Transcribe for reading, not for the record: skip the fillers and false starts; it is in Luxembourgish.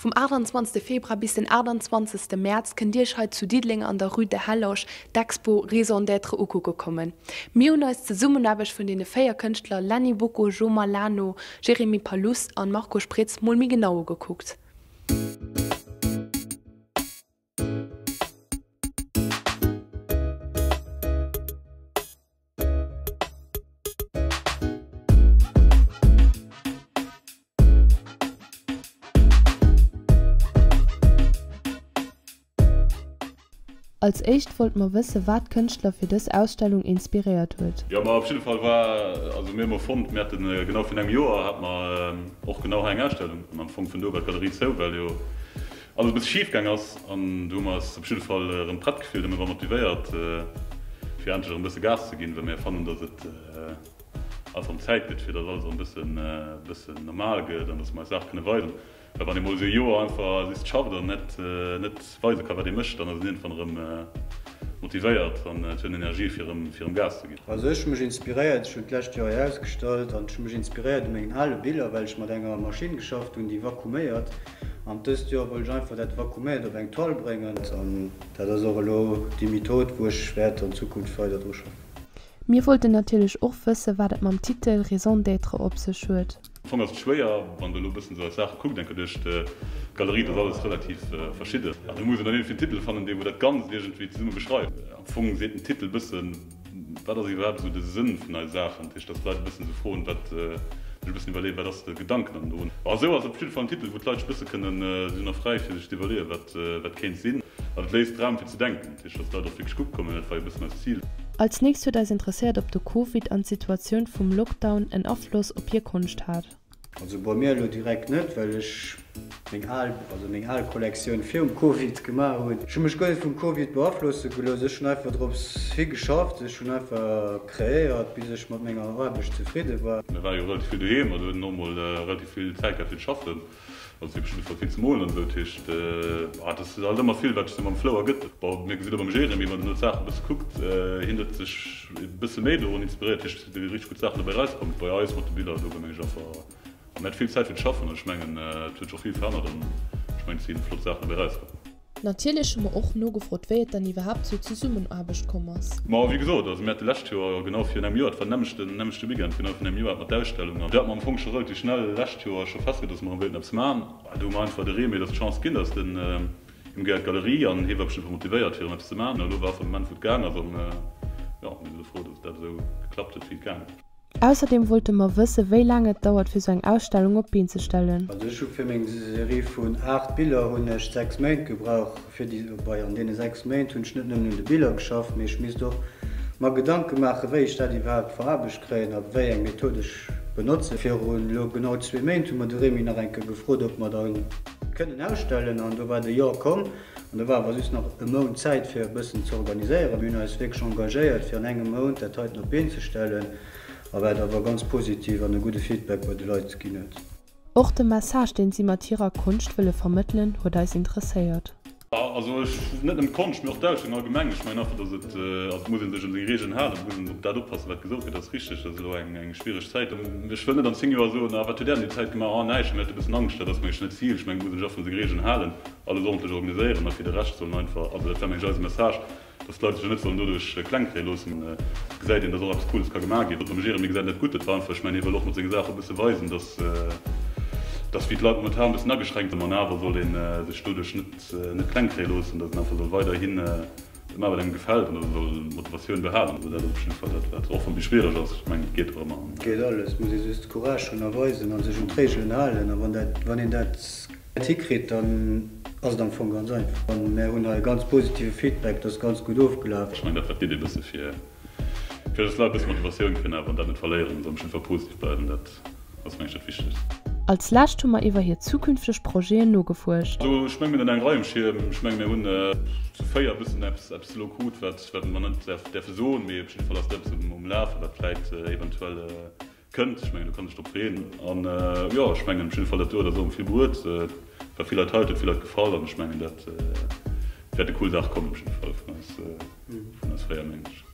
Vum 28 Februar bis den 28 Mäerz kënnt Dir Iech hei zu Diddeleng an der Rue de Helloge d'Expo Raison d'être ukucke kommen. Mir hunn eis d'Zesummenaarbecht vun deene 4 Kënschtler Lenny Bucco, Jo Malano, Jérémy Palus an Marco Spritz mol méi genau ugekuckt. Als éischt wollte mer wësse wat d'Kënschtler fir dës Ausstellung inspiréiert huet. Jo, ma op jidde Fall war, also mir hu mer fonnt, mir haten genau virun engem Joer hate mer och genau hei eng Ausstellung an am Fong vun do war d'Galerie zou, well jo alles e bësse schif gaang ass an do hu mer eis op jidde Fall erëm prett gefillt a mir ware motivéiert fir endlech erëm e bësse Gas ze ginn, well mir fannen, datt et einfach erëm Zäit gëtt fir datt alles erëm bëssen bëssen normal gëtt an datt mer eis Saach kënne weisen. Well wann ee mol esou e Joer einfach just schafft an net net weise ka wat ee mécht, dann ass een iergendwann erëm motivéiert an et huet een Energie fir erëm fir erëm Gas ze ginn. Also ech hu mech inspiréiert, ech hunn d'lescht Joer hei ausgestallt an ech hu mech inspiréiert u mengen ale Biller, well ech mat enger Maschinn geschafft hunn déi vakuuméiert an dëst Joer wollt ech einfach dat Vakuuméiert op eng Toile bréngen an dat ass och elo déi Method wou ech wäert an Zukunft weider dru schaffen. Mir wollten natierlech och wëssen, wat et mam Titel Raison d'être op sech huet. Am Fong ass et schwéier, wann de elo e bëssen esou eis Saache kuckt, enke duerch d'Galerie, dat ass alles relativ verschidden. An do muss een dann iergendwéi en Titel fannen, dee wou dat Ganzt iergendwéi zesumme beschreift. Am Fong seet den Titel e bëssen, wat ass iwwerhaapt esou de Sënn vun eise Saachen. Dat heescht, dass d'Leit e bëssen esou froen, wat, sech e bëssen iwwerleeën, wat ass de Gedanken an drun. A esou ass et op jidde Fall en Titel, wou d'Leit sech e bësse kënnen, si sinn och fräi fir sech ze iwwerleeën, wat wat kéint sinn. An et léisst Raum fir ze denken. Dat heescht, dass d'Leit och wierklech kucke kommen, dat war jo e bëssen eist Zil. Als nächst huet eis interesséiert ob de Covid an d'Situatioun vum Lockdown en Afloss op hir Konscht hat. Also bei mir elo direkt net, well ech meng al, also meng al Kollektioun virum Covid gemaach hunn. Ech hu mech guer net vum Covid beaflosse gelooss, ech hunn einfach drops higeschafft, ech hunn einfach kreéiert bis ech mat menger Aarbecht zefridde war. Mir ware jo relativ vill doheem, also hunn och mol relativ vill Zäit gehat fir ze schaffen. Also fir op jidde Fall vill ze molen an esou. Dat heescht, et ass halt ëmmer vill, wat sech esou mam Flou ergëtt. Bon, mir gesinn och beim Jérémy, wann en elo d'Saache e bësse kuckt, hien huet sech e bësse méi dorun inspiréiert, dat heescht, et si richteg gutt Saachen dobäi erauskomm. Bei eis mat de Biller, do war meng ech einfach, a mir hate vill Zäit fir ze schaffen an ech mengen, et huet sech och vill verännert an ech mengen, et si flott Saachen dobäi erauskomm. Natierlech hu mer och nogefrot, wéi et dann iwwerhaapt zur Zesummenaarbecht komm ass. Ma wéi gesot, also mir hate lescht Joer, genau virun engem Joer, et war den nämmlechten, nämmlechte Weekend, genau virun engem Joer hate mer d'Ausstellung an do hate mer am Fong scho relativ schnell lescht Joer scho festgeluecht, dass mer erëm wéilten eppes maachen. Do hu mer einfach de Remy das d'Chance ginn, dass den him gehéiert d'Galerie an hie war bestimmt motivéiert fir erëm eppes ze maachen. Elo war einfach de Moment wou et gaang ass an jo, mir si elo frou, dass dat esou geklappt huet wéi et gaang ass. Ausserdeem wollte mer wësse wéi laang et dauert fir sou eng Ausstellung op d'Been ze stellen. Also ech hu fir meng Serie vun 8 Biller hunn ech 6 Méint gebrauch fir déi, bei an deene 6 Méint hunn ech net nëmmen un de Biller geschafft, mee ech misst och mer Gedanke maache wéi ech dat iwwerhaapt veraarbecht kréien a wéi eng Method ech benotzen. Virun elo genau zwee Méint hu mer de Remy nach eng Kéier gefrot ob mer da kënnen ausstellen an do war de Jo komm. An do war awer just nach e Mount Zäit fir e bëssen ze organiséieren. Mir hunn eis wierklech engagéiert fir an engem Mount dat heiten op d'Been ze stellen a wat awer ganz positiv an e gudde Feedback bei de Leit ginn huet. Och de Message, deen si mat hirer Konscht wëlle vermëttelen, huet eis interesséiert. Also ech, net nëmmen d'Konscht, mee och d'Ausstellung allgemeng. Ech mengen einfach, dass et, also et muss ee sech un seng Regeln halen, et muss een op dat oppassen, wat gesot gëtt. Dat ass richteg, dat ass elo eng, eng schwiereg Zäit. Ech wëll net an 10 Joer soen, ah wat huet där an déi Zäit gemaach, ah näischt, mir hate e bëssen Angscht. Dat ass mengen ech net d'Zil. Ech mengen, et muss een sech einfach un seng Regeln halen. Alles ordentlech organiséieren a fir de Rescht sollen einfach, also dat war mengen ech eise Message, dass d'Leit sech jo net sollen doduerch kleng kréie loossen. Et gesäit een, dass och eppes Cooles ka gemaach ginn. Dem Jeremy gesäit net gutt, dat war einfach, ech mengen hie wëll och mat senge Saache e bësse weisen, dass, dass wéi d'Leit momentan e bëssen ageschränkt sinn, an awer soll ee sech doduerch net, net kleng kréie loossen, dass een einfach soll weiderhin dat maachen, wat engem gefält an dass ee soll d'Motivatioun behalen. Also dat ass op jidde Fall dat, wat och wann et méi schwiereg ass, ech mengen et geet och ëmmer. Et geet alles, et muss ee just Courage hunn a weisen a sech un d'Reegelen halen a wann dat, wann een dat. Hikritt, dann ass et am Fong ganz einfach. An mär hunn hei e ganz positive Feedback, dat ass ganz gutt ofgelaf. Ech mengen, dat war d'Idee e bësse fir, fir dass d'Leit e bësse Motivatioun kréien awer an dat net verléieren, soll einfach positiv bleiwen, dat ass mengen ech dat Wichtegst. Als lescht hu mer iwwer hir zukünfteg Projeten nogefuerscht. Also ech mengen, mir hunn eng Rei um Schierm. Ech mengen, mir hunn zu 4 e bëssen eppes, eppes elo krut, wat, wat mer net däerfe soen, mee op jidde Fall ass do eppes um Lafen, wat vläit eventuell Kënnt, ech mengen do kann sech drop freeën an jo ech mengen op jidde Fall dat do dat ass och vill bruet, war vill Leit hei, et huet vill Leit gefall an ech mengen dat wäerte cool Saache kommen op jidde Fall vun eis vun eis 4 mengen ech.